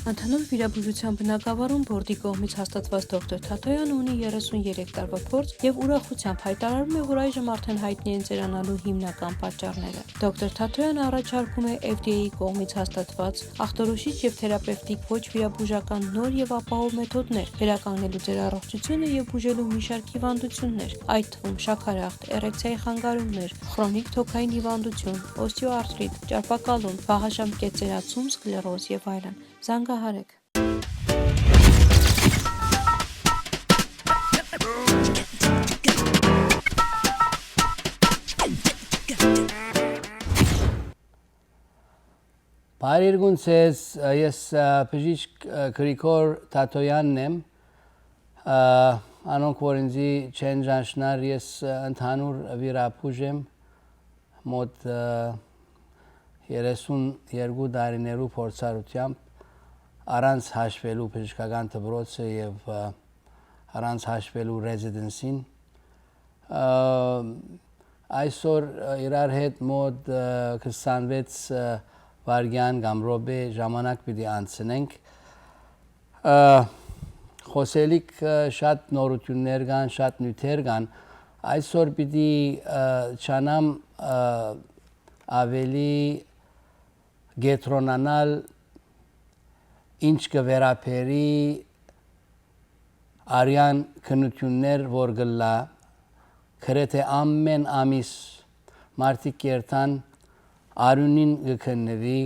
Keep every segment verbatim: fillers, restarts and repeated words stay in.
Ընդհանուր վիրաբուժութեան բնագավառում բորդի կողմից հաստատուած դոկտոր Թաթոյանը ունի երեսուն երեք տարուա փորձ եւ ուրախութեամբ յայտարարում է, որ այժմ արդէն յայտնի են ծերանալու հիմնական պատճառները։ Դոկտոր Թաթոյանը առաջարկում է F D A-ի կողմից հաստատուած ախտորոշիչ եւ թերապեւտիկ ոչ վիրաբուժական նոր եւ ապահով մեթոդներ՝ վերականգնելու ձեր առողջությունը եւ բուժելու մի շարք հիվանդություններ, այդ թվում՝ շաքարախտ, էրեկցիայի խանգարումներ, խրոնիկ թոքային հիվանդություն, օստեոարթրիտ, ճարպակալում, վաղաժամկետ ծերացում, սկլերոզ եւ այլն։ Զանգահարեք։ Բարի երկուն ձեզ, ես, ը, բժիշկ, ը, Գրիգոր Թաթոյանն եմ։ Ը, անոնք, որ ինձի չեն ճանչնար, ես, ը, ընդհանուր վիրաբույժ եմ, մոտ, ը, երեսուն երկու տարիներու փորձառութեամբ, առանց հաշվելու բժշկական դպրոցը եւ, ը, առանց հաշվելու ռեզիդենսին։ Ը, այսօր, ը, իրար հետ մոտ, ը, քսանվեց, ը, վայրկեան կամ րոպէ ժամանակ պիտի անցնենք։ Ը, խոսելիք, ը, շատ նորութիւններ կան, շատ նիւթեր կան։ Այսօր պիտի, ը, չանամ, ը, աւելի կեդրոնանալ ինչ կը վերաբերի արեան քննութիւններ, որ կ'ըլլայ, գրեթէ ամէն ամիս մարդիկ կ'երթան, արիւնին կը քննուի,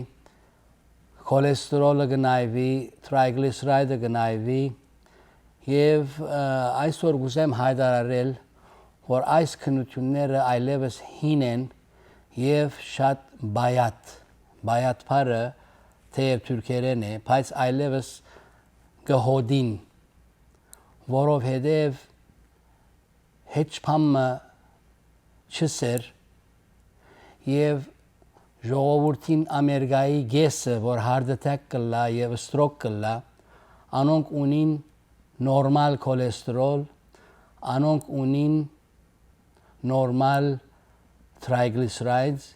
քոլեստերոլը կը նայուի, triglyceride-ը կը նայուի, եւ, ը, այսօր կ'ուզեմ յայտարարել, որ այս քննութիւնները այլեւս հին են եւ շատ պայատ, պայատ բառը թէեւ թուրքերէն է, բայց այլեւս կը հոտին, որովհետեւ հեչ բան մը չ'ըսեր եւ ժողովուրդին Ամերիկայի կէսը, որ heart attack կ'ըլլայ եւ stroke կ'ըլլայ, անոնք ունին նորմալ քոլեստերոլ, անոնք ունին նորմալ triglycerides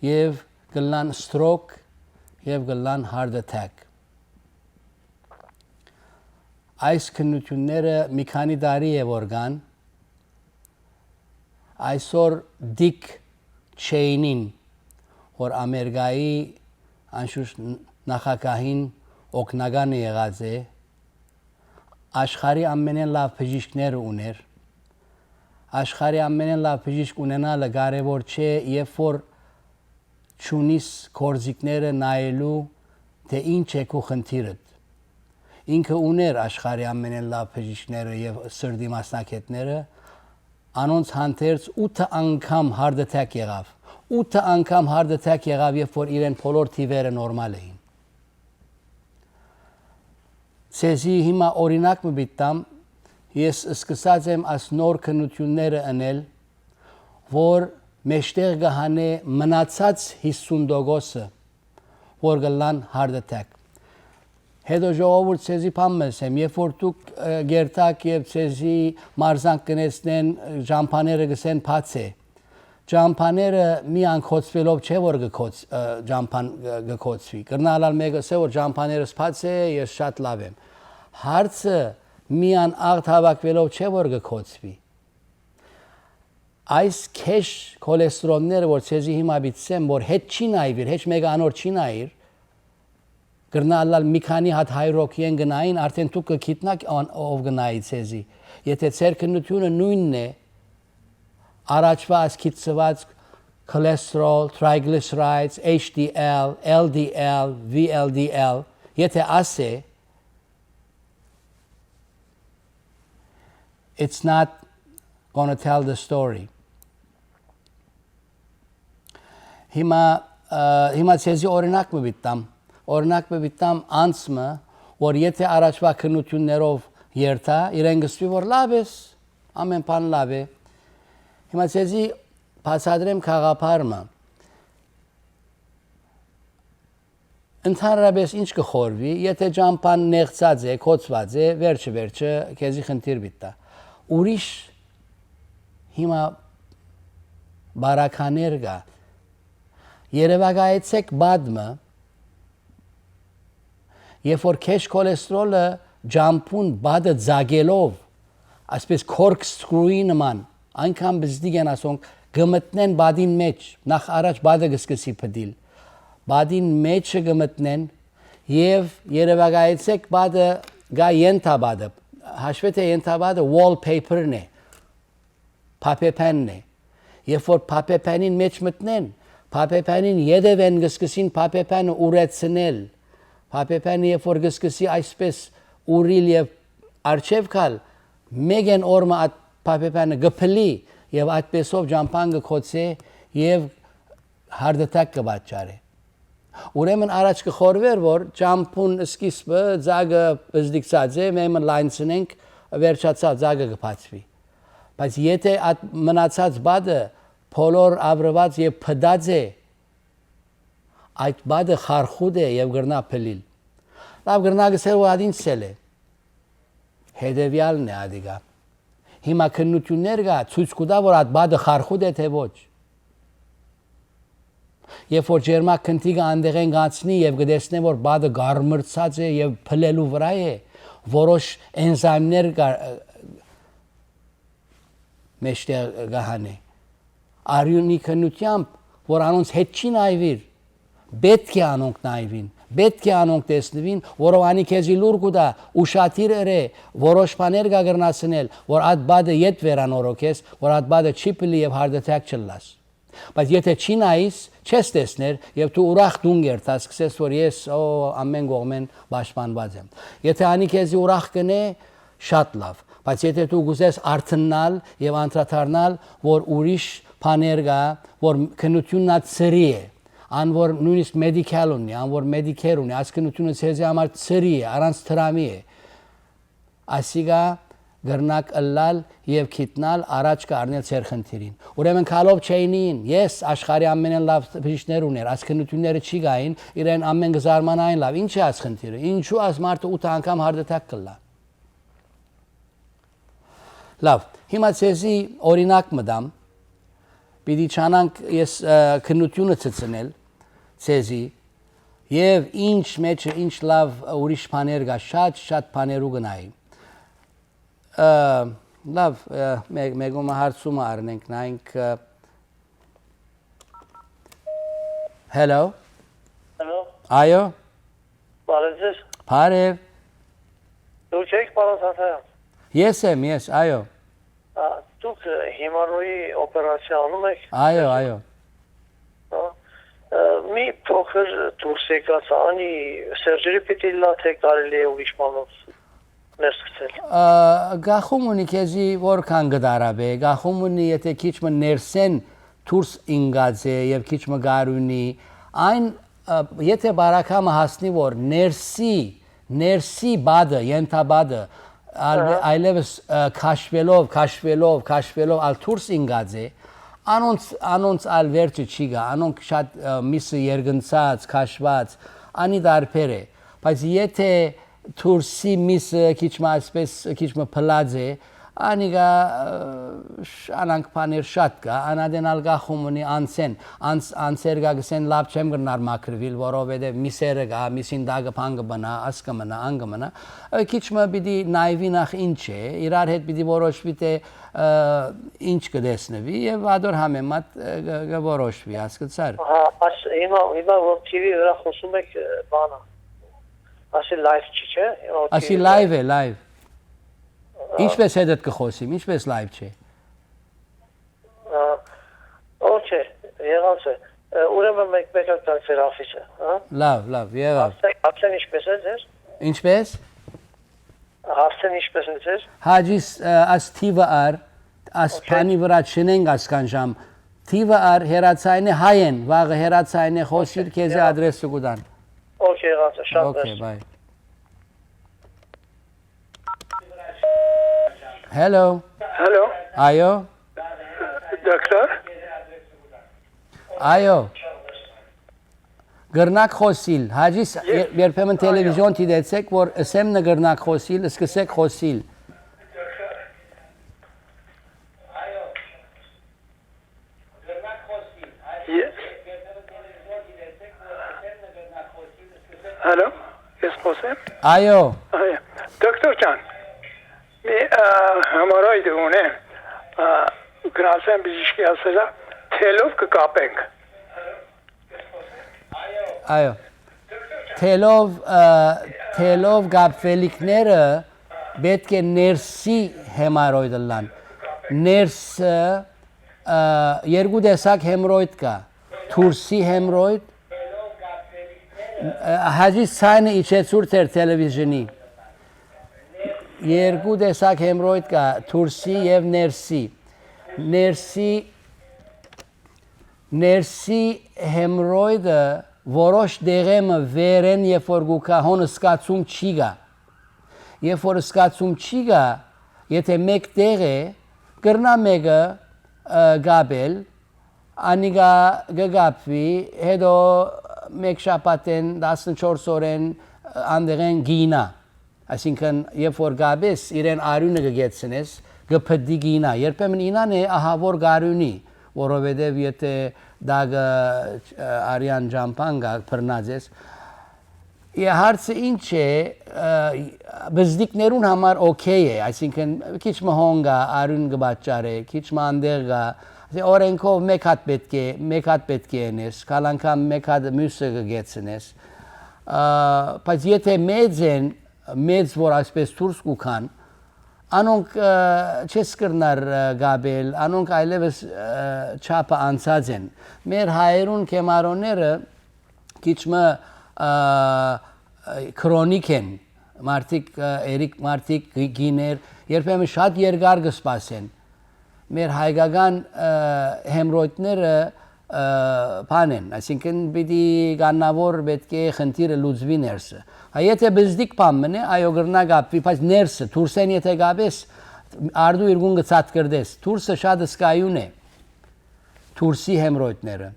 եւ կ'ըլլան stroke եւ կ'ըլլան heart attack։ Այս քննութիւնները մի քանի տարի է որ կան, այսօր Դիք Չեյնին, որ Ամերիկայի, անշուշտ, ն-, նախագահին օգնականը եղած է, աշխարհի ամենէն լաւ բժիշկները ունէր։ Աշխարհի ամենէն լաւ բժիշկ ունենալը կարեւոր չէ, երբ որ չունիս գործիքները նայելու, թէ ինչ է քու խնդիրդ։ Ինքը ունէր աշխարհի ամենէն լաւ բժիշկները եւ սրտի մասնագետները, անոնց հանդերձ ութը անգամ heart attack եղաւ։ Ութը անգամ heart attack եղաւ, երբ որ իրեն բոլոր թիվերը նորմալ էին։ Ձեզի հիմա օրինակ մը պիտի տամ, ես սկսած եմ այս նոր քննութիւնները ընել, որ մէջտեղ կը հանէ մնացած յիսուն տոկոսը, որ կ'ըլլան heart attack։ Հետո, ժողովուրդ, ձեզի բան մը ըսեմ, երբ որ դուք, ը, կ'երթաք եւ ձեզի մարզանք կ'ընեցնեն, ը, ճամբաները կ'ըսեն բաց է, ճամբաները միան գոցուելով չէ որ կը գոց-, ը, ճամբան կը, կը գոցուի։ Կրնայ ալ մէկը ըսէ որ ճամբաներս բաց է, ես շատ լաւ եմ։ Հարցը միան աղդ հաւաքուելով չէ որ կը գոցուի։ Այս քեշ քոլեստերոլները, որ ձեզի հիմա պիտի ըսեմ, որ հետ չի նայվիր, հեչ մէկը անոր չի նայիր, կրնայ ալ մի քանի հատ հայրոքիեն կը նային, արդէն դուք կը գիտնաք ան-, ով կը նայի ձեզի։ Եթե ձեր քննութիւնը նոյնն է, առաջուայ այս գիտցուած cholesterol, triglycerides, H D L, L D L, V L D L, եթե աս է, it's not gonna tell the story. Հիմա, ը, հիմա ձեզի օրինակ մը պիտի տամ։ Օրինակ մը պիտի տամ անձ մը, որ եթե առաջուայ քննութիւններով երթայ, իրեն կ'ըսուի որ լաւ ես, ամէն բան լաւ է։ Հիմա ձեզի բացատրեմ գաղափար մը։ Ընդհանրապես ինչ կը խորհուի, եթե ճամբան նեղցած է, գոցուած է, վերջը վերջը քեզի խնդիր պիտի տայ։ Ուրիշ հիմա բարականեր կայ։ Երեւակայեցէք պատմը, Երբ որ քեշ քոլեստերոլը ճամբուն պատը ձագելով, այսպես corkscrew-ի նման, այնքան պզտիկ են ասոնք, կը մտնեն պատին մեջ, նախ առաջ պատը կը սկսի պտիլ, պատին մեջը կը մտնեն եւ երեւակայեցեք պատը գայ ենթապատը, հաշվի թէ ենթապատը wallpaper-ն է, փապեփանն է։ Երբ որ փապեփանին մեջ մտնեն, փապեփանին ետեւէն կը սկսին փապեփանը ուրեցնել, փապեփանը երբ որ կը սկսի այսպես ուրիլ եւ արջեւ գալ, մէկէն օրը մը այդ փապեփանը կը փլի եւ այդպեսով ճամբան կը գոցէ եւ heart attack կը պատճառէ։ Ուրեմն առաջ կը խորհէր որ ճամբուն սկիզբը ձագը պզտիկցած է, մեմը լայնցնենք, վերջացաւ, ձագը կը բացուի։ Բայց եթէ այդ մնացած պատը բոլոր ավրուած եւ փտած է, այդ պատը խարխուտ է եւ կրնայ փլիլ։ Լաւ, կրնայ գսել որ այդ ինչ սել է։ Հետեւեալն է ադիկա։ Հիմա քննութիւններ կայ, ցոյց կու տայ որ այդ պատը խարխուտ է թէ ոչ։ Երբ որ ջերմակ քնթիքը անդեղէն կ'անցնի եւ կը տեսնէ որ պատը կարմրցած է եւ փլելու վրայ է, որոշ էնզայմներ կա, մեջտեղ կը հանէ։ Արիւնի քննութեամբ որ անոնց հետ չի նայուիր, պէտք է անոնք նայուին, պէտք է անոնք տեսնուին, որովհանի քեզի լուր կու տայ, ուշադիր ըրէ, որոշ բաներ կա կրնասնել, որ այդ պատը ետ վերանորոգես, որ այդ պատը չի փլի եւ heart attack չըլլաս։ Բայց եթէ չի նայիս, չես տեսներ եւ դու ուրախ տուն կերթաս, կսես որ ես, օ, ամեն կողմէն պաշտպանուած եմ։ Եթէ անի քեզի ուրախ կ'ընէ, շատ լաւ, բայց եթէ դու կ'ուզես արթննալ եւ անդրադառնալ որ ուրիշ բաներ կայ, որ քննութիւնն ա ծրի է, ան որ նոյնիսկ Medicare ունի, ան որ Medicare ունի, այս քննութիւնը ձեզի համար ծրի է, առանց դրամի է, ասիկա կրնաք ըլլալ եւ գիտնալ առաջ կը առնել ձեր խնդիրին։ Ուրեմն քալով չեյնին, ես աշխարհի ամենէն լաւ բժիշկներ ուներ, այս քննութիւնները չի գային, իրեն ամեն կը զարմանային լաւ, ինչ է այս խնդիրը, ինչու այս մարդը ութ անգամ heart attack կ'ըլլայ։ Լաւ, հիմա ձեզի օրինակ մը տամ, պիտի չանանք ես, ը, քննութիւնը ցցնել ձեզի, եւ ինչ մեջը, ինչ լաւ ուրիշ բաներ կայ, շատ, շատ բաներու կը նայի։ Ը, լաւ, ը, մէկ-, մէկումը հարցումը առնենք, նայենք, ը, Hello։ Hello։ Այո։ Բարև ձեզ։ Բարև։ Դուք եք, պարոն Սասայան։ Ես եմ, ես, այո։ Ա, դուք, ը, հիմարոյի օպերացիա անում եք։ Այո, այո։ Ա, ը, մի փոքր դուրս եկած, անի surgery պիտի լա, թե կարելի է ուրիշ բանով ներսկցել։ Ա, գախում ունի քեզի որքան կը դարաբէ, գախում ունի, եթե քիչ մը ներսեն դուրս ինգած է եւ քիչ մը գարունի, այն, ա, եթե բարակամը հասնի, որ ներսի, ներսի բադը, ենթաբադը, ալ-, Ահա։ այլևս, ա, քաշվելով, քաշվելով, քաշվելով, ալ դուրս ինգած է, անոնց, անոնց ալ վերջը չի գա, անոնք շատ, ա, միսը երգնցած, քաշված, անի դարբեր է, բայց եթե դուրսի միսը քիչ մը այսպես, քիչ մը փլած է, անիկա, ը, շ-, անանք բաներ շատ կա, անադեն ալ գախում ունի անցեն, անց-, անցեր կա գսեն լավ չեմ կրնար մաքրվիլ, որովհետև միսերը կա, միսին տակը բան կը բնա, աս կը մնա, ան կը մնա, ը, քիչ մը պիտի նայվի նախ ինչ է, իրար հետ պիտի որոշվի թե, ը, ինչ կը տեսնվի և ադոր համեմատ, ը, կը, կը որոշվի, հասկացար։ Հա, աս, հիմա, հիմա որ TV վրա խոսում եք, ը, բանը, ասի լայվ չի, չէ՞։ Ասի TV լայվ է, լայվ։ Ա։ Ինչպես հետդ կխոսիմ, ինչպես լայվ չէ։ Ա, օքեյ, եղած է։ Ը, ուրեմն մեկ, մեկ ակ տանք ձեր աֆիչը, հա։ Լավ, լավ, եղավ։ Արդեն, արդեն ինչպես է ձեր։ Ինչպես։ Արդեն ինչպես է ձեր։ Հաջիս, ը, աս TV ար, աս Օքեյ։ Բանի վրա չնենք ասքան ժամ։ TV ար, հերացայնը հայ են, վաղը հերացայնը խոսիր, Օքեյ, քեզի եղավ։ Ադրեսը կուտան։ Օքեյ, եղած է, շատ Օքեյ, լավ։ Bye։ Hello։ Hello։ Այո։ Դոկտոր։ Այո։ Կրնակ խոսիլ, հաջիս Ես։ ե-, երբեմն Այո։ Տելևիզիոն դիտեցեք, որ ըսեմ նը կրնակ խոսիլ, սկսեք խոսիլ։ Yes. Hello? Ես խոսեմ։ Այո։ Այո, դոկտոր ջան, մի, ա, հեմորոյդ ունեմ, ա, գնացեմ բժիշկի, ասելա, թելով կկապենք։ Այո։ Թելով, ա, թելով կապվելիքները պէտք է ներսի հեմարոյդ ըլլան։ Ներսը, ա, երկու տեսակ հեմրոյդ կա։ Դուրսի հեմրոյդ, ա, հազի ցայնը իջեցուր թեր թելեվիզիոնի։ Երկու տեսակ հեմրոյդ կա, դուրսի եւ ներսի։ Ներսի, ներսի հեմրոյդը որոշ դեղեմը վերեն, երբ որ գուքա, հոն սկացում չի գա։ Երբ որ սկացում չի գա, եթե մէկ տեղ է, կրնա մեկը, ը, գաբել, անիկա կը գաբվի, հետո մէկ շաբաթեն, տասնչորս օրեն, ը, անդեղեն գինա։ Այսինքն, երբ որ գաբես, իրեն արիւնը կը գեցնես, կը փդի գինա։ Երբեմն ինան է, ահա որ գարիւնի, որովհետև եթե դա կը, ը, արիան ճամփան կա, բռնած ես, Է, հարցը ինչ է, ը, բզդիկներուն համար օքեյ է, այսինքն քիչ մը հոն գա, արիւն կը պատճառէ, քիչ մը անդեղ գա, ասի, օրենքով մէկ հատ պէտք է, մէկ հատ պէտք է ընես, քալ անգամ մէկ հատ միւսը կը գեցնես։ Ա, բայց եթե մեծ են, մեծ որ այսպես դուրս կու գան, անոնք, ը, չես կրնար, ը, գաբել, անոնք այլևս, ը, չափը անցած են։ Մեր հայերուն կեմարոները քիչ մը, ը, քրոնիկ են, մարդիկ, ը, էրիկ մարդիկ, գի-, գիներ, երբեմն շատ երկար կը սպասեն։ Մեր հայկական, ը, հեմրոյդները, ը, բան են, այսինքն պիտի կաննավոր պէտք է խնդիրը լուծուի ներսը։ Հա, եթե բզդիկ բան մնե, այո, կրնա կապվի, բայց ներսը, դուրսեն եթե կապես, արդու իրկուն կը ցատկրտես, դուրսը շատ սկայուն է, դուրսի հեմրոյդները։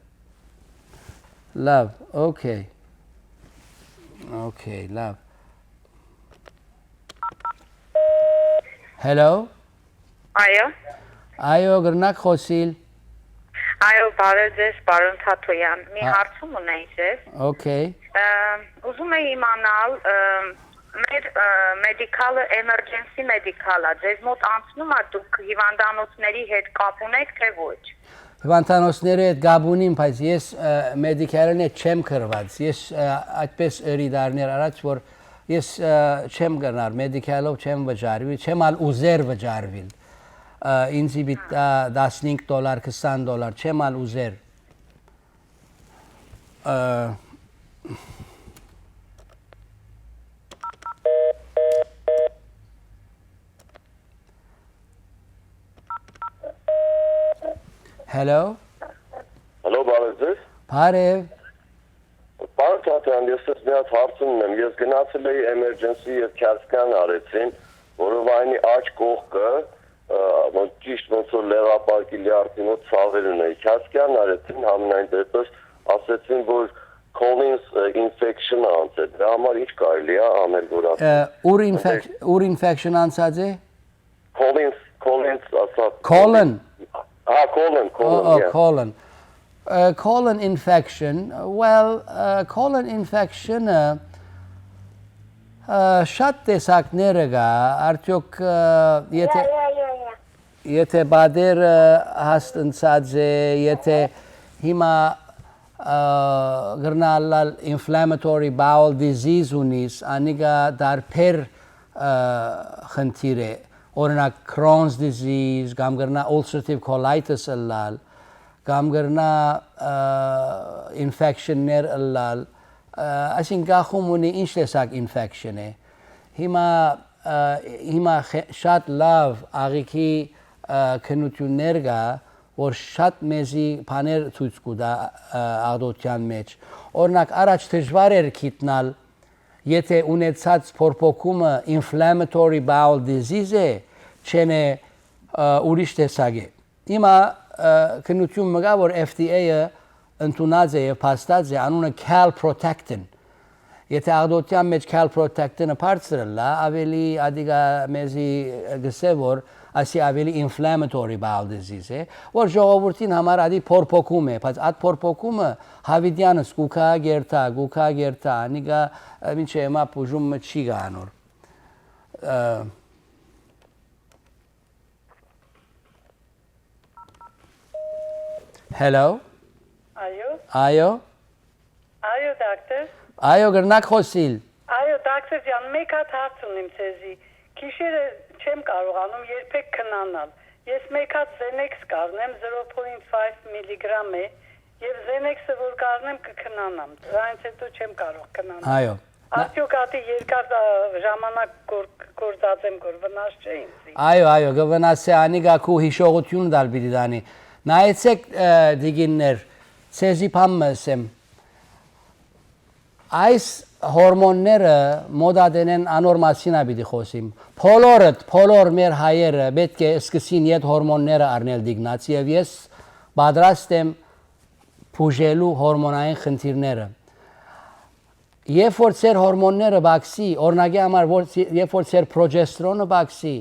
Լավ, օքեյ։ Օքեյ, լավ։ Հելո։ Այո։ Այո, կրնակ խօսիլ։ Այո, բարև ձեզ, պարոն Թաթոյան։ Մի Հա- հարցում ունեի ձեզ։ Օքեյ։ Ը, ուզում էի իմանալ, ը, մեր, ը, մեդիքալը էմերջենսի մեդիքալ ա, ձեզ մոտ անցնում ա, դուք հիվանդանոցների հետ կապ ունեք, թե ոչ։ Հիվանդանոցների հետ կապ ունիմ, բայց ես, ը, մեդիքալին հետ չեմ կռված։ Ես, ը, այդպես ըրի դարներ առաջ, որ ես, ը, չեմ կրնար, մեդիքալով չեմ վճարվի, չեմ ալ ուզեր վճարվել։ Ը, ինձի պիտի տա տասնհինգ դոլար, քսան դոլար, չեմ ալ ուզեր։ Ը, Հելո։ Հելո, բարև ձեզ։ Բարև։ Պարոն Թաթեան, ես ձեզ մի հատ հարցում ունեմ։ Ես գնացել էի էմերջենսի եւ քյասկան արեցին, որովայնի աջ կողքը, ը, ոնց ճիշտ ոնց որ լեղապակի լյարդի մոտ ցաւեր ունեի։ Քյասկան արեցին, համենայն դեպս ասեցին, որ Collins, ը, infection ը անցել։ Դրա համար ինչ կարելի է անել, որ Ը, ասել։ ուր ինֆեք-, ուր ինֆեքշն անցած է։ Collins, Collins, ասա Colon։ Հա, Colon, Colon, Ա, ա, yeah։ Colon։ Ը, colon infection, well, ը, colon infection-ը, ը, շատ տեսակները կա, արդյոք, ը, եթե Yeah, yeah, yeah, yeah։ եթե պատերը հաստնցած է, եթե հիմա, ը, կրնա ըլլալ inflammatory bowel disease ունիս, անիկա դարբեր, ը, խնդիր է, օրինակ Crohn's disease, կամ կրնա ulcerative colitis ըլլալ, կամ կրնա, ը, infection-ներ ըլլալ, ը, այսինքն գախում ունի ինչ տեսակ infection է։ Հիմա, ը, հիմա խե-, շատ լավ աղիքի, ը, քննութիւններ կա, որ շատ մեզի բաներ ցոյց կու տայ, ը, աղտոտեան մէջ։ Օրինակ, առաջ դժուար էր գիտնալ, եթե ունեցած փորփոքումը inflammatory bowel disease է, չեն է, ը, ուրիշ տեսակ է։ Հիմա, ը, քննութիւն մը կա, որ F D A-ը ընդունած է եւ փաստած է անունը calprotectin։ Եթե աղտոտեան մէջ calprotectin-ը բարձր ըլլայ, աւելի ադիգա մեզի գսէ, որ ասի ավելի inflammatory bowel disease է, որ ժողովուրդին համար ատի փորփոքում է, բայց այդ փորփոքումը հավիտյանս կու գայ կերթայ, կու գայ կերթայ, անիկա, ը, մինչեւ հիմա բուժումը չի գայ անոր։ Ը, Hello։ Այո։ Այո։ Այո, դոկտոր։ Այո, կրնաք խօսիլ։ Այո, դոկտոր ջան, մէկ հատ հարց ունիմ ձեզի։ Գիշերը չեմ կարողանում երբեք քնանալ։ Ես մէկ հատ Xanax կառնեմ, zero point five milligram է, եւ Xanax-ը որ կառնեմ, կքնանամ։ Դրանից հետո չեմ կարող քնանալ։ Այո։ Արդյոք ատի երկար, ա, ժամանակ գոր-, գործած եմ, որ վնաս չէ ինձի։ Այո, այո, կը վնասէ, անիկա քու յիշողութիւնը դալ պիտի տանի։ Նայեցէք, ը, դիգիններ, ձեզի բան մը ըսեմ։ Այս հորմոնները մոտ ատենեն անոր մասին ա պիտի խօսիմ։ Բոլորդ, բոլոր մեր հայերը պէտք է սկսին յետ հորմոնները առնել դիգնած, եւ ես պատրաստ եմ բուժելու հորմոնային խնդիրները։ Երբ որ ձեր հորմոնները պակսի, օրինակի համար, որ, երբ որ ձեր պրոջեստրոնը պակսի,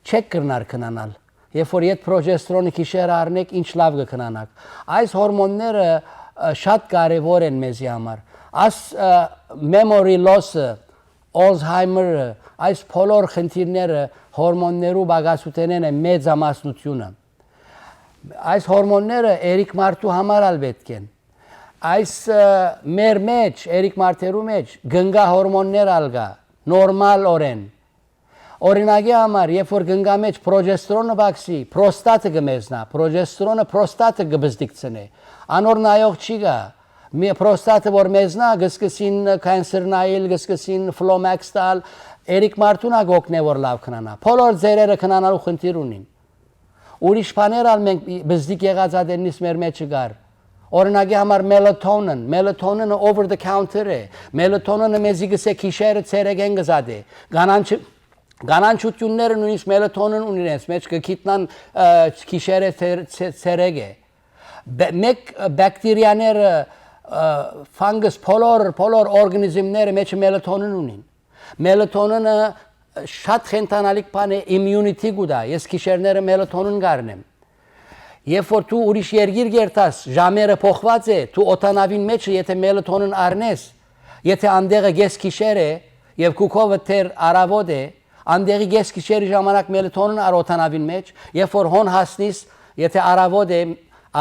չեք կրնար քնանալ։ Երբ որ յետ պրոջեստրոնը գիշերը առնեք, ինչ լաւ կը քնանաք։ Այս հորմոնները, ը, շատ կարեւոր են մեզի համար։ Աս, ը, memory loss-ը, Alzheimer-ը, այս բոլոր խնդիրները հորմոններու պակասութենեն է մեծամասնութիւնը։ Այս հորմոնները երեք մարդու համար ալ պէտք են։ Այս, ը, մեր մեջ, երեք մարդերու մեջ, կնգա հորմոններ ալ կայ, նորմալ օրէն։ Օրինակի համար, երբ որ կնգա մեջ պրոջեստրոնը պակսի, պրոստատը կը մեզնայ, պրոջեստրոնը պրոստատը կը բզդիգցնէ։ Անոր նայող չի գայ։ Մի պրոստատը որ մեզնայ, կը սկսին cancer նայիլ, կը սկսին Flomax տալ, երեք մարդուն ա կ'օգնէ որ լաւ քնանայ։ Բոլոր ձեռերը քնանալու խնդիր ունին։ Ուրիշ բաներ ալ մենք բզդիկ եղած ատեննից մեր մեջը կար։ Օրինակի համար, melatonin, melatonin-ը over the counter է, melatonin-ը մեզի կսէ գիշերը ցերեկ են կը զատէ։ Կանանչ-, կանանչութիւնները նոյնիսկ melatonin ունին իրենց մեջ, կը գիտնան, ը, գիշերը ցեր-, ցե-, ցերեկ է։ Բե-, մեկ, ը, բակտերիաները, ը, fungus, բոլոր, բոլոր օրգանիզմները մեջը melatonin ունին։ Melatonin-ը շատ խենթանալիք բան է, immunity կու տայ, ես գիշերները melatonin կ'առնեմ։ Երբ որ դու ուրիշ երկիր կ'երթաս, ժամերը փոխուած է, դու օդանաւին մեջ, եթե melatonin առնես, եթե անդեղը կես գիշեր է եւ կուքովը դեռ առաւոտ է, անդեղի կես գիշերի ժամանակ melatonin առ օդանաւին մեջ, երբ որ հոն հասնիս, եթե առաւոտ է,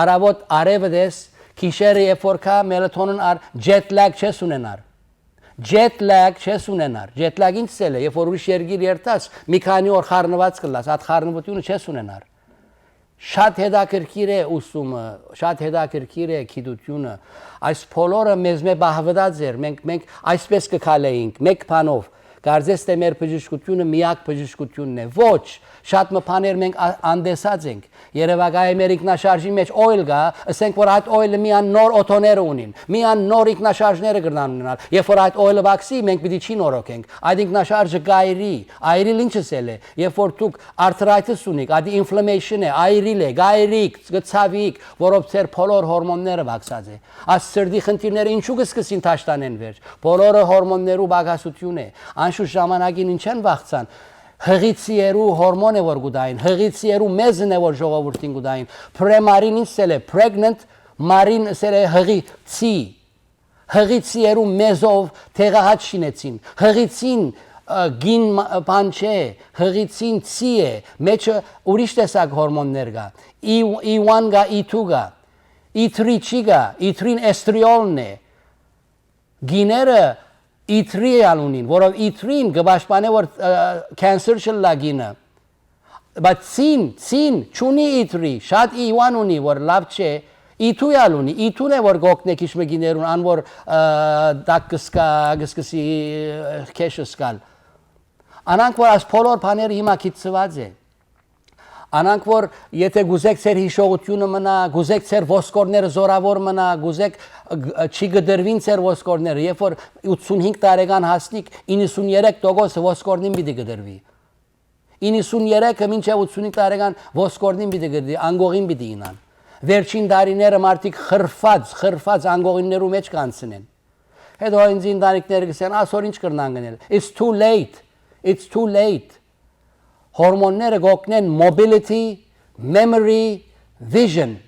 առաւոտ արեւը դես, գիշերը երբ որ կայ, melatonin առ, jet lag չես ունենար։ Jet lag չես ունենար։ Jet lag ինչ սել է, երբ որ ուրիշ երկիր երթաս, մի քանի օր խառնուած կլաս, այդ խառնվությունը չես ունենար։ Շատ հետաքրքիր է ուսումը, շատ հետաքրքիր է գիտությունը։ Այս բոլորը մեզմէ պահուած էր, մենք, մենք այսպես կը քալեինք, մեկ բանով։ Կարծես թէ մեր բժշկությունը միակ բժշկությունն է։ Ոչ, շատ մը բաներ մենք ա-, անտեսած ենք։ Երեւակայ մեր ինքնաշարժի մեջ oil կայ, ըսենք որ այդ oil-ը միան նոր օթոները ունին, միան նոր ինքնաշարժները կրնան ունենալ։ Երբ որ այդ oil-ը պակսի, մենք պիտի չի նորոգենք։ Այդ ինքնաշարժը կ'այրի, այրիլ ինչս էլ է, երբ որ դուք arthritis ունիք, այդ inflammation է, այրիլ է, կ'այրիք, կը ցաւիք, որով ձեր բոլոր հորմոնները պակսած է։ Այս սրտի խնդիրները ինչու կը սկսին թաշտանեն վերջ։ Բոլորը հորմոններու պակասություն է։ Անշուշտ ժամանակին ինչ են վախցան։ Հղիցիերու հորմոն է որ կու տային, հղիցիերու մեզն է որ ժողովուրդին կու տային։ Պրեմարին ինչ սել է, pregnant մարին սել է հղիցի։ Հղիցիերու մեզով տեղահաց շինեցին։ Հղիցին, ը, գին մա-, բան չէ, հղիցին ցի է, մեջը ուրիշ տեսակ հորմոններ կայ։ E, E one կայ, E two կայ, E three չի կայ, E three-ն էստրիոլն է։ Գիները E three ալ ունին, որով E three-ն կը պաշտպանէ որ, ը, cancer չըլլայ գինը։ Բայց ցին, ցին չունի E three, շատ E one ունի, որ լաւ չէ, E two ալ ունի, E two-ն է որ կ'օգնէ քիչ մը գիներուն, ան որ, ը, տակ կսկա, կսկսի, ը, քեշ սկալ։ Անանք որ այս բոլոր բաները հիմա գիտցուած է։ Անանք որ եթե գուզեք ձեր յիշողությունը մնայ, գուզեք ձեր ոսկորները զորաւոր մնայ, գուզեք, ը, ը, չի կտրուին ձեր ոսկորները, երբ որ ութսունհինգ տարեկան հասնիք, իննսուններեք տոկոս ոսկորնին պիտի կտրուի։ Իննսուններեքը մինչեւ ութսունհինգ տարեկան ոսկորնին պիտի կտրուի, անկողին պիտի ինան։ Վերջին տարիները մարդիկ խրֆած, խրֆած անկողիններու մեջ կանցնեն։ Հետո ինձ ընտանիքները կսեն, «Ասոր ինչ կրնան գնել»։ It's too late. It's too late. հորմոնները կօգնեն mobility, memory, vision։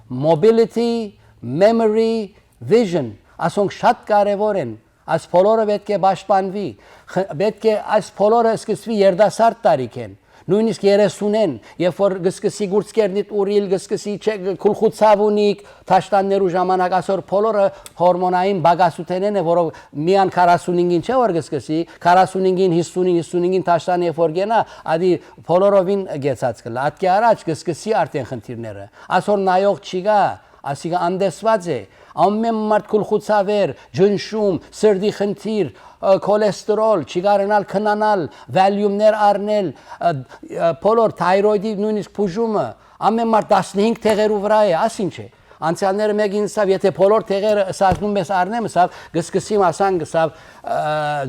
Mobility, memory, vision, ասոնք շատ կարեւոր են։ Այս բոլորը պէտք է պաշտպանուի։ Խ-, պէտք է այս բոլորը սկսուի երիտասարդ տարիքէն, նոյնիսկ երեսունէն, երբ որ կը սկսի գուրցքերնիդ ուռիլ, կը սկսի չե-, գլխուց ցաւ ունի, դաշտաններու ժամանակ, ասոր բոլորը հորմոնային պակասութենէն է, որով միան քառասունհինգին չէ որ կը սկսի, քառասունհինգին, հիսունին, հիսունհինգին դաշտան երբ որ կենայ, ադի բոլորովին կեցած կլա։ Ատկէ առաջ կը սկսի արդեն խնդիրները։ Ասոր նայող չի գա, ասիկա անտեսուած է։ Ամեն մարդ գլխուց ցաւեր, ճնշում, սրտի խնդիր, ը, քոլեստերոլ, չի կարենալ քնանալ, վալիումներ առնել, ը, ը, բոլոր թայրոյդի նոյնիսկ բուժումը, ամեն մարդ տասնհինգ տեղերու վրայ է, աս ինչ է։ Անցեալները մէկին ըսաւ, եթե բոլոր տեղերը ըսածնում մեզ առնեմ, ըսաւ, կը սկսիմ ասանք, ըսաւ, ը,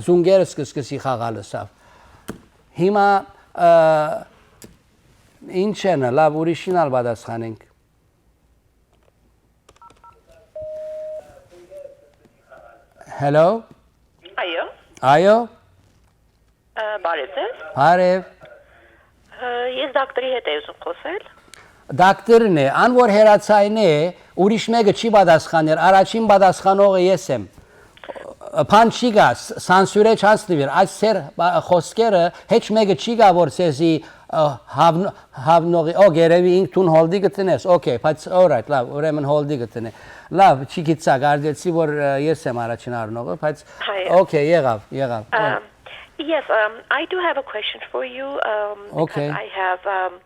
զունգերս կը սկսի խաղալ, ըսաւ։ Հիմա, ը, ինչ են, լավ, ուրիշին ալ պատասխանենք։ Hello։ Այո։ Այո։ Ը, բարև ձեզ։ Բարև։ Ը, ես դոկտորի հետ էի ուզում խոսել։ Դոկտորն է, ան որ հեռացայնէ, ուրիշ մէկը չի պատասխաներ, առաջին պատասխանողը ես եմ։ Բան չի գա, ս-, սանսուրէ չանցնուիր, այս սեր բա-, խոսքերը հեչ մէկը չի գա, որ սեզի, ը, հավն-, հավնողի, օ, գերեւի ինք դուն հոլդի կտնես, օքեյ, բայց all right, լավ, ուրեմն հոլդի կտնե։ Լավ, չի գիտցա, կարծեցի, որ, ը, ես եմ առաջին առնողը, բայց Հայ։ Օքեյ, եղաւ, եղաւ, օ։ Um, yes, um, I do have a question for you, um, because Okay. I have, um,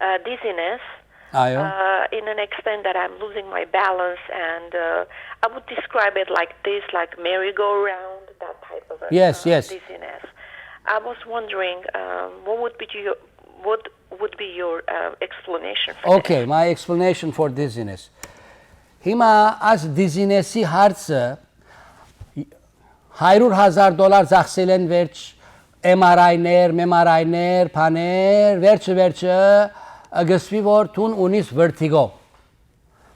uh, dizziness, Այո։ uh, in an extent that I'm losing my balance, and, uh, I would describe it like this, like merry-go-round, that type of a, Yes, uh, yes. dizziness. I was wondering, um, what would be your, what would be your, uh, explanation for Okay, this? My explanation for dizziness. Հիմա այս դիզինեսի հարցը հարյուր հազար դոլար ծախսել են վերջ M R I-ներ, M R I-ներ, բաներ, վերջը, վերջը, ը, գսվի որ դուն ունիս vertigo։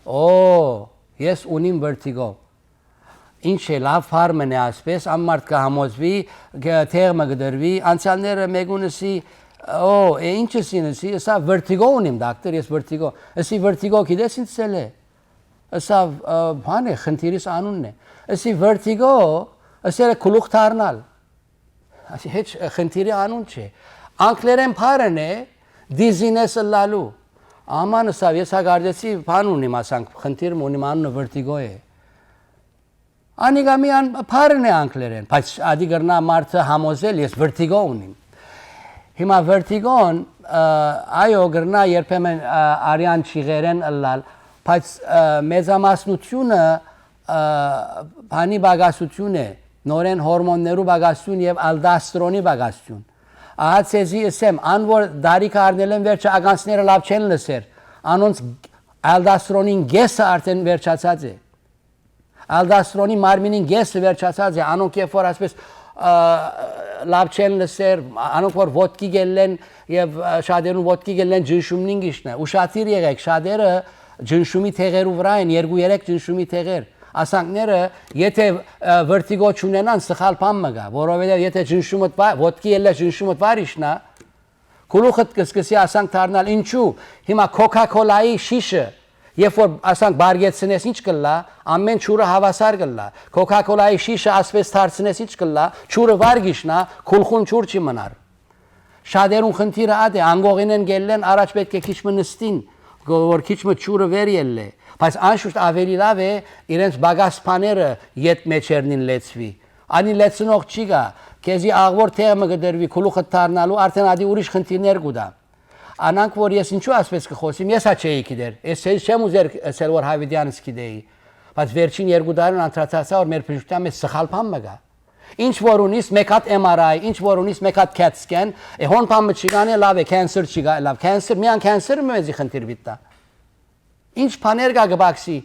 Օ, ես ունիմ vertigo։ Ինչ է, լավ բառ մը է ասպէս, ան մարդ կը համոզուի, կը, տեղ մը կը դրուի, անցեալները մեկուն ըսի, օ, է, ինչ ըսին ըսի, ըսա vertigo ունիմ, դոկտոր, ես vertigo, ըսի vertigo գիտես ինչ սել է, ըսա, ը, բան է, խնդիրիս անունն է, ըսի vertigo, ըսել է գլուխ դառնալ, ասի, հեչ, ը, խնդիրի անուն չէ, անգլերեն բառն է, dizziness ըլլալու, աման ըսաւ, ես հագարդեցի, բան ունիմ, ասանք, խնդիր մը ունիմ, անունը vertigo է, Անիկա միան բառն է անգլերեն, բայց ադի կրնայ մարդը համոզել, ես vertigo ունիմ։ Հիմա vertigo-ն, ը, այո, կրնայ երբեմն, ը, արեան չիղերեն ըլլալ, բայց, ը, մեծամասնությունը, ը, բանի պակասություն է, նորեն հորմոններու պակասություն եւ ալդաստրոնի պակասություն։ Ահա ձեզի ըսեմ, ան որ դարիքը առնել են վերջը ականցները լաւ չեն լսեր, անոնց ալդաստրոնին կեսը արդեն վերջացած է։ Ալդաստրոնի մարմինին կեսը վերջացած է, անոնք երբ որ ասպէս, ը, լաւ չեն լսեր, անոնք որ ոտքի գելլեն եւ, ը, շատերուն ոտքի գելլեն ջնշումնին գիշնը։ Ուշադիր եղեք, շատերը ջնշումի թեղերու վրայ են, երկու երեք ջնշումի թեղեր։ Ասանքները, եթե, ը, vertigo չունենան, սխալ բան մը կա, որովհետեւ եթե ջնշումդ վա-, ոտքի ելլե ջնշումդ վար իշնա, գլուխդ կը սկսի ասանք դառնալ, ինչու՞։ Հիմա Coca-Cola-ի շիշը, երբ որ ասանք բարգեցնես, ինչ կլլա, ամեն ջուրը հավասար կլլա։ Coca-Cola-ի շիշը ասպէս դարձնես, ինչ կլլա, ջուրը վար գիշնա, գլխուն ջուր չի մնար։ Շատերուն խնդիրը ատ է, անկողինեն գելլեն, առաջ պէտք է քիչ մը նստին, գո-, որ քիչ մը ջուրը վեր ելլէ։ Բայց անշուշտ ավելի լաւ է իրենց պակաս բաները յետ մեջերնին լեցուի։ Անի լեցնող չի գա, քեզի աղվոր թեղ մը կը դրվի, գլուխը դառնալու, արդեն ադի ուրիշ խնդիրներ կու տայ։ Անանք որ ես ինչու ասպէս կը խոսիմ, ես հա չէի գիտեր, ես չեմ ուզեր ասել որ Յավիդեանս գիտեի, բայց վերջին երկու տարին անդրադարձա որ մեր բժշկության մեջ սխալ բան մը կա։ Ինչ որ ունիս, մեկ հատ M R I, ինչ որ ունիս, մեկ հատ cat scan, է հոն բան մը չի գա, լավ է, cancer չի գա, լավ, cancer, միան cancer-ը մեզի խնդիր պիտի տայ։ Ինչ բաներ կա կը բակսի,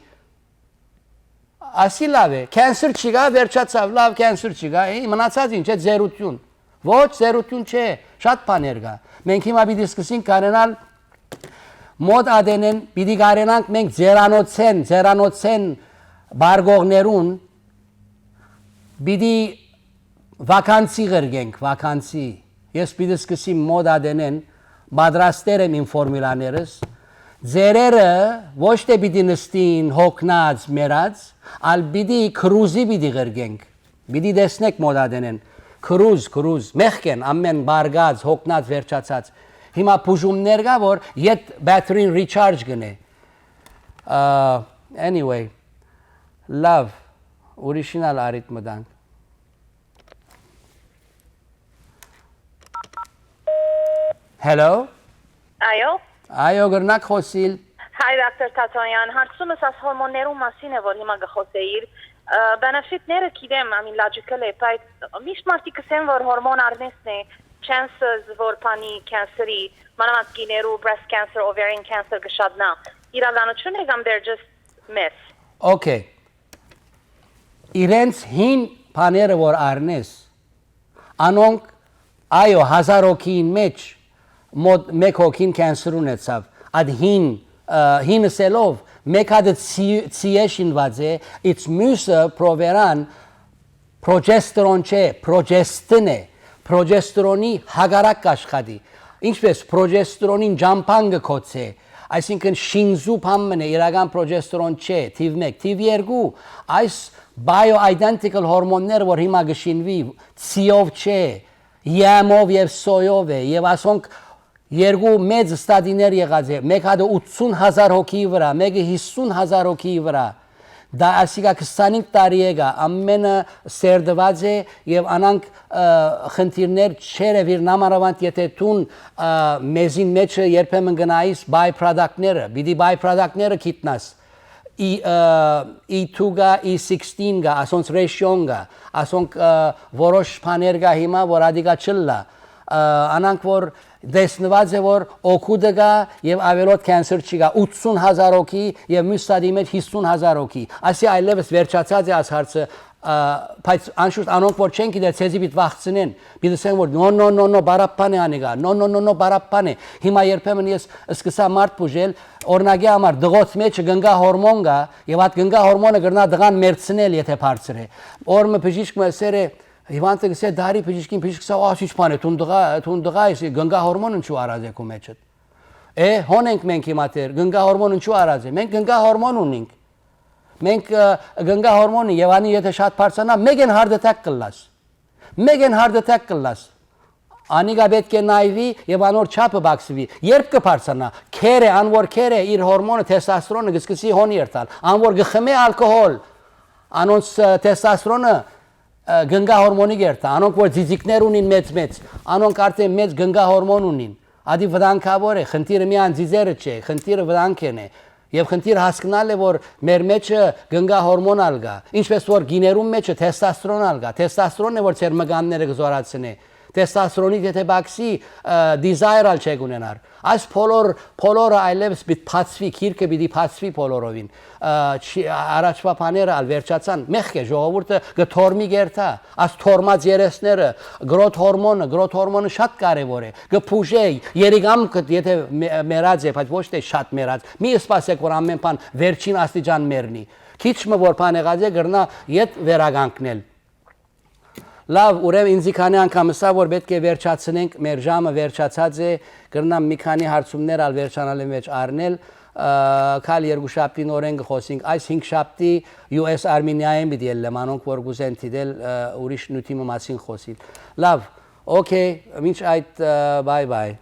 ասի լավ է, cancer չի գա, վերջացաւ, լավ, cancer չի գա, էի, մնացած ինչ է, ձեռություն։ Ոչ, ձեռություն չէ, շատ բաներ կա։ Մենք հիմա պիտի սկսենք կարենալ մոտ ատենեն, պիտի կարենանք մենք ձերանոցեն, ձերանոցեն բարգողներուն, պիտի վականցի ղրկենք, վականցի։ Ես պիտի սկսեմ մոտ ատենէն, պատրաստեր եմ իմ ֆորմուլաներս։ Ձեռերը ոչ թէ պիտի նստին հոգնած, մեռած, ալ պիտի քրուզի պիտի ղրկենք։ Պիտի տեսնեք մոտ ատենէն։ Քրուզ, քրուզ, մեղք են, ամեն բարգած, հոգնած, վերջացած։ Հիմա բուժումներ կա, որ յետ battery-ն recharge կ'ընէ։ Ա, anyway, լավ, ուրիշին ալ առիթ մտանք։ Hello։ Այո։ Այո, կրնակ խօսիլ։ Հայ դոկտոր Թաթոյան, հարցումս աս հորմոններու մասին է, որ հիմա կը խօսէիր։ Ը, benefit-ները գիտեմ, I mean, logical է, բայց միշտ մարդիկ կ'ըսեն, որ հորմոն առնեսն է, chances, որ բանի cancer-ի, մանավանդ կիներու breast cancer, ovarian cancer կը շատնայ։ Իրականություն է կամ they're just myth։ Okay։ Իրենց հին բաները որ առնես, անոնք, այո, հազար հոգիին մէջ մոտ մէկ հոգին cancer ունեցաւ։ Այդ հին, ը, հին ըսելով, մէկ հատը ցի-, ցիէ շինուած է, it's մյուսը պրովերան պրոջեստերոն չէ, պրոջեստին է, պրոջեստերոնի հակառակ կ'աշխատի։ Ինչպես պրոջեստերոնին ճամբան կը գոցէ, այսինքն շինզու բան մըն է, իրական պրոջեստերոն չէ, թիվ մեկ, թիվ երկու, այս bioidentical հորմոնները, որ հիմա կը շինուի, ցիով չէ, յամով եւ սոյով է, եւ ասոնք երկու մեծ ստադիներ եղած է, մէկ հատը ութսուն հազար հոգիի վրայ, մէկը յիսուն հազար հոգիի վրայ, դա ասիկա քսանինք տարի եկա, ամենը սերտուած է եւ անանք, ը, խնդիրներ չերեւիր նամանավանդ եթե դուն, ը, մեզին մեջը երբեմն գնայիս byproduct-ները, պիտի byproduct-ները գիտնաս, E, ը, E two կա, E sixteen կա, ասոնց ratio-ն կա, ասոնք, ը, որոշ բաներ կա հիմա, որ ադիկա չլլա, ը, անանք որ տեսնուած է որ օգուտը կա եւ ավելոտ cancer չի կա, ութսուն հազար հոգի եւ մյուս սատի մեջ յիսուն հազար հոգի, ասի այլեւս վերջացած է աս հարցը, ը, բայց անշուշտ անոնք որ չեն գիտեր, ցեզի պիտի վախցնեն, պիտի ասեն որ նո, նո, նո, նո, բարապան է անիկա, նո, նո, նո, նո, բարապան է։ Հիմա երբեմն ես սկսա մարդ բուժել, օրինակի համար դղոց մեջ կնկա հորմոն կա, եւ այդ կնկա հորմոնը կրնա դղան մերցնել, եթե բարձր է։ Օրը բժիշկ մը ասեր է, հիվանդը գսե դարի բժիշկին, բժիշկ սա, «Ա, ինչ բան է, դուն դղա, դուն դղա ես, կնկա հորմոն ինչու առած է քու մեջդ»։ Է, հոն ենք մենք հիմա դեռ, կնկա հորմոն ինչու առած է։ Մենք կնկա հորմոն ունենք։ Մենք, ը, կնկա հորմոն եւ անի եթե շատ բարձրանա, մեկեն heart attack կլաս։ Մեկեն heart attack կլաս։ Անիկա պէտք է նայվի եւ անոր չափը բացուի։ Երբ կը բարձրանա, քեր է, ան որ քեր է, իր հորմոնը, թեստոստերոնը կսկսի հոն երթալ։ Ան որ կխմե ալկոհոլ, անոնց, ը, թեստոստերոնը, ը, կնկա հորմոնի կերտա, անոնք որ ձիձիկներ ունին մեծ-մեծ, անոնք արդեն մեծ կնկա հորմոն ունին։ Ադի վտանգավոր է, խնդիրը միայն ձիձերը չէ, խնդիրը վտանգ են է։ Եվ խնդիր հասկնալ է, որ մեր մեջը կնկա հորմոն ալ կա, ինչպես որ գիներուն մեջը թեստոստերոն ալ կա, թեստոստերոնն է, որ ձեր մկանները կզորացնէ, թեստոստերոնի եթե բաքսի, ը, desire ալ չեք ունենար։ Այս բոլոր, բոլորը այլևս պիտի բացվի, գիրքը պիտի բացվի բոլորովին։ Ա, չի, ա, առաջվա բաները ալ վերջացան, մեղք է, ժողովուրդը կը թորմի գերթա, աս թորմած երեսները, գրոթ հորմոնը, գրոթ հորմոնը շատ կարևոր է, կը բուժէ, երիկամքը եթե մե-, մեռած է, բայց ոչ թե շատ մեռած, մի սպասեք որ ամեն բան վերջին աստիճան մեռնի, քիչ մը որ բան եղած է, կրնա յետ վերականգնել։ Լավ, ուրեմն ինձի քանի անգամ ըսա, որ պէտք է վերջացնենք, մեր ժամը վերջացած է, կրնամ մի քանի հարցումներ ալ վերջանալի մեջ առնել, ը, քալ երկու շաբթի նորեն կը խոսենք, այս հինգ շաբթի U S Armenia-ին պիտի ելլեմ, անոնք որ կուզեն դիտել, ը, ուրիշ նյութի մը մասին խոսիլ։ Լավ, okay, մինչ այդ, ը, bye bye։